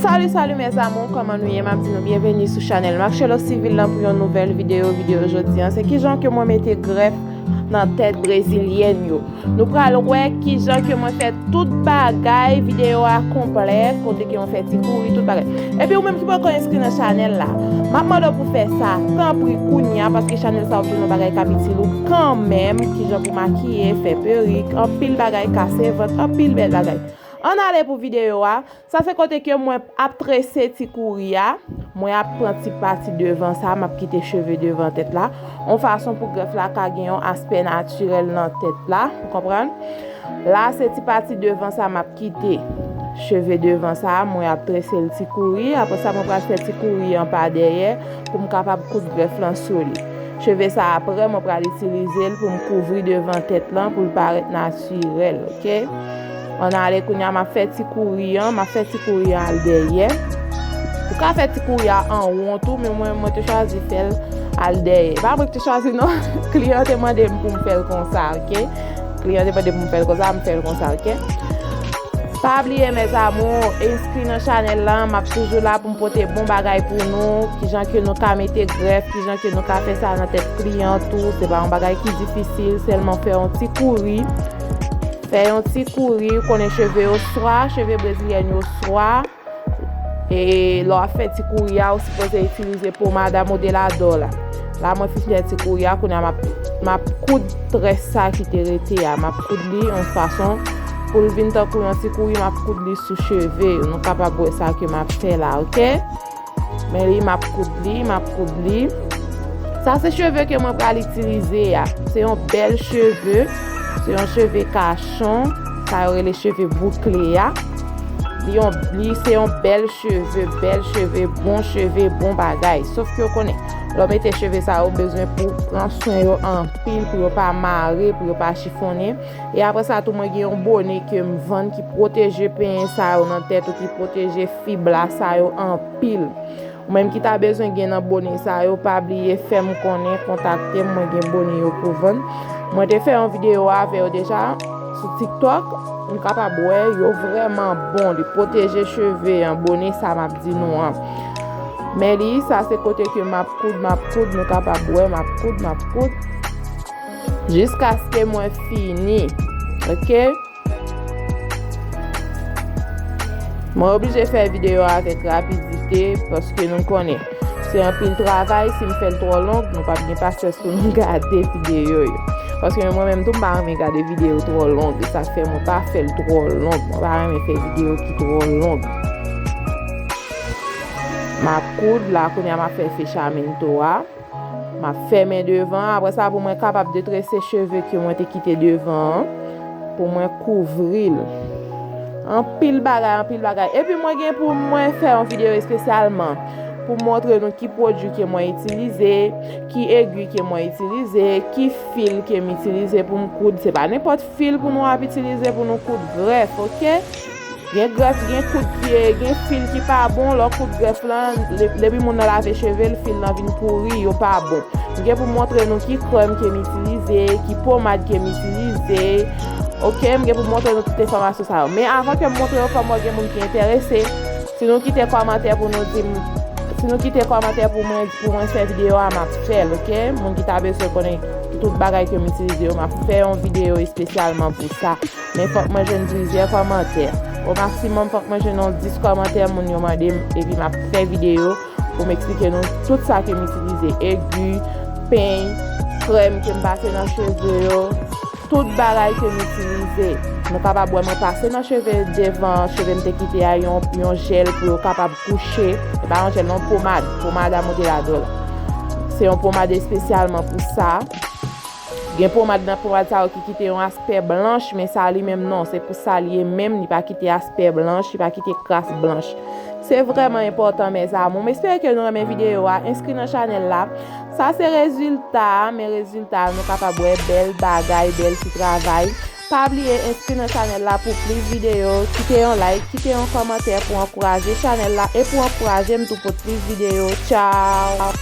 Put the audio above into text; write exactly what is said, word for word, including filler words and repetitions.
Salut, salut mes amours, kòman nou ye? M ap di nou byenveni sou chanèl Marcello Civil lan pou yon nouvèl videyo. Videyo jodi an, se kijan ke mwen mete grèf nan tèt brezilyèn yo. Nou pral wè kijan ke mwen fè tout bagay, videyo a konplè, kote ke mwen fè ti kouri, tout bagay. Epi ou menm ki poko enskri nan chanèl la, m ap mande w pou fè sa, tanpri, kounye a, paske chanèl sa w ap jwenn yon bagay k ap itil ou kanmenm, kijan pou makiye, fè perik, anpil bagay, kase vant, anpil bèl bagay. Ann ale pou videyo a. Sa se kote ke mwen ap trese ti kouri a. Mwen ap pran ti pati devan sa, m ap kite cheve devan tèt la. Yon fason pou grèf la ka gen yon aspè natirèl nan tèt la, ou konprann? La se ti pati devan sa m ap kite. Cheve devan sa, mwen ap trese l ti kouri. Apre sa, mwen pral fè ti kouri an pa dèyè pou m kapab koud grèf lan sou li. Cheve sa apre, mwen pral itilize l pou m kouvri devan tèt lan pou l parèt natirèl, oke? Ann ale kounye a, m ap fè ti kouri an, m ap fè ti kouri an al dèyè. Ou ka fè ti kouri a an won tou, men mwen, mwen te chwazi fè l al dèyè. E pa mwen ki te chwazi non, kliyan te mande m pou m fè l konsa, oke? Kliyan te mande pou m fè l konsa, m fè l konsa, oke? Pa bliye mes amours, enskri nan chanèl lan, m ap toujou la pou m pote bon bagay pou nou, kijan ke nou ka mete grèf, kijan ke nou ka fè sa nan tèt kliyan tou, se pa yon bagay ki difisil, sèlman fè yon ti kouri. Fè yon ti kouri, ou konnen cheve yo swa, cheve brezilyèn yo swa. E lè w ap fè ti kouri a, ou sipoze itilize pomada modeladò la. La, mwen fin fè ti kouri a, kounye a m ap, m ap koud très sa ki te rete a. M ap koud li yon fason pou l vin tankou yon ti kouri, m ap koud li sou cheve yo. Nou kapab wè sa ke m ap fè la, oke? Men li, m ap koud li, m ap koud li. Sa se cheve ke mwen pral itilize a. Se yon bèl cheve. Se yon cheve kachon. Sa yo rele cheve boukle a. Li yon, li se yon bèl cheve, bèl cheve, bon cheve, bon bagay. Sof ke w konnen, lè w mete cheve sa yo, ou bezwen pou w pran swen yo anpil, pou yo pa mare, pou yo pa chifonnen. E apre sa tou, mwen gen yon bone ke m vann ki pwoteje penyen sa yo nan tèt ou, ki pwoteje fib la sa yo anpil. Ou menm ki ta bezwen gen nan bone sa yo, pa bliye fè m konnen, kontakte m, mwen gen bone yo pou vann. Mwen te fè yon videyo avè yo deja sou TikTok. Nou kapab wè, yo vrèman bon. Li pwoteje cheve an, bone sa m ap di nou an. Men li, sa se kote ke m ap koud, m ap koud, nou kapab wè, m ap koud, m ap koud. Jiskaske mwen fini. Oke? Mwen oblije fè videyo a avèk rapidite, paske nou konnen se anpil travay, si m fè l twò long, nou p ap gen pasyans pou nou gade videyo yo. Paske mwen menm tou, m pa renmen gade videyo twò long, e sa fè mwen pa fè l twò long. Mwen pa renmen fè videyo ki twò long. M ap koud la, kounye a m ap fè fechamento a. M ap fèmen devan, apre sa pou mwen kapab detrese cheve ke mwen te kite devan an, pou mwen kouvri l. Anpil bagay, anpil bagay. Epi mwen gen pou mwen fè yon videyo espesyalman pou montre nou ki pwodui ke mwen itilize, ki egi ke mwen itilize, ki fil ke m itilize pou m koud. Se pa nenpòt fil pou nou ap itilize pou nou koud grèf, oke? Gen grèf, gen koud ki, gen fil ki pa bon, lè w koud grèf lan, le-, depi moun nan lave cheve l, fil lan vin pouri, yo pa bon. M gen pou m montre nou ki krèm ke m itilize, ki pomad ke m itilize. Oke, m gen pou m montre nou tout enfòmasyon sa yo. Men avan ke m montre yo, fò m wè gen moun ki enterese. Si nou kite kòmantè pou nou di m, si nou kite kòmantè pou mwen, pou mwen fè videyo a, m ap fè l, oke? Moun ki ta bezwen konnen tout bagay ke m itilize yo, m ap fè yon videyo espesyalman pou sa. Men fòk mwen jwenn plizyè kòmantè. O maksimòm, fòk mwen jwenn yon dis kòmantè, moun yo mande m, epi m ap fè videyo pou m eksplike nou tout sa ke m itilize. Egi, peny, krèm ke m pase nan cheve yo, tout bagay ke m itilize. Nou kapab wè mwen pase nan cheve devan, cheve m te kite a, yon, yon jèl pou yo kapab kouche. Se pa yon jèl, non, pomad. Pomad a modeladò la. Se yon pomad espesyalman pou sa. Gen pomad nan pomad sa yo ki kite yon aspè blanch, men sa li menm non, se pou sa li ye menm, li pa kite aspè blanch, li pa kite kras blanch. Se vrèman enpòtan, mes amours. M espere ke nou renmen videyo a. Enskri nan chanèl la. Sa se rezilta a, men rezilta a, nou kapab wè bèl bagay, bèl ti travay. Pa bliye enskri nan chanèl la pou plis videyo. Kite yon like, kite yon kòmantè pou ankouraje chanèl la e pou ankouraje m tou pot plis videyo. Tchao!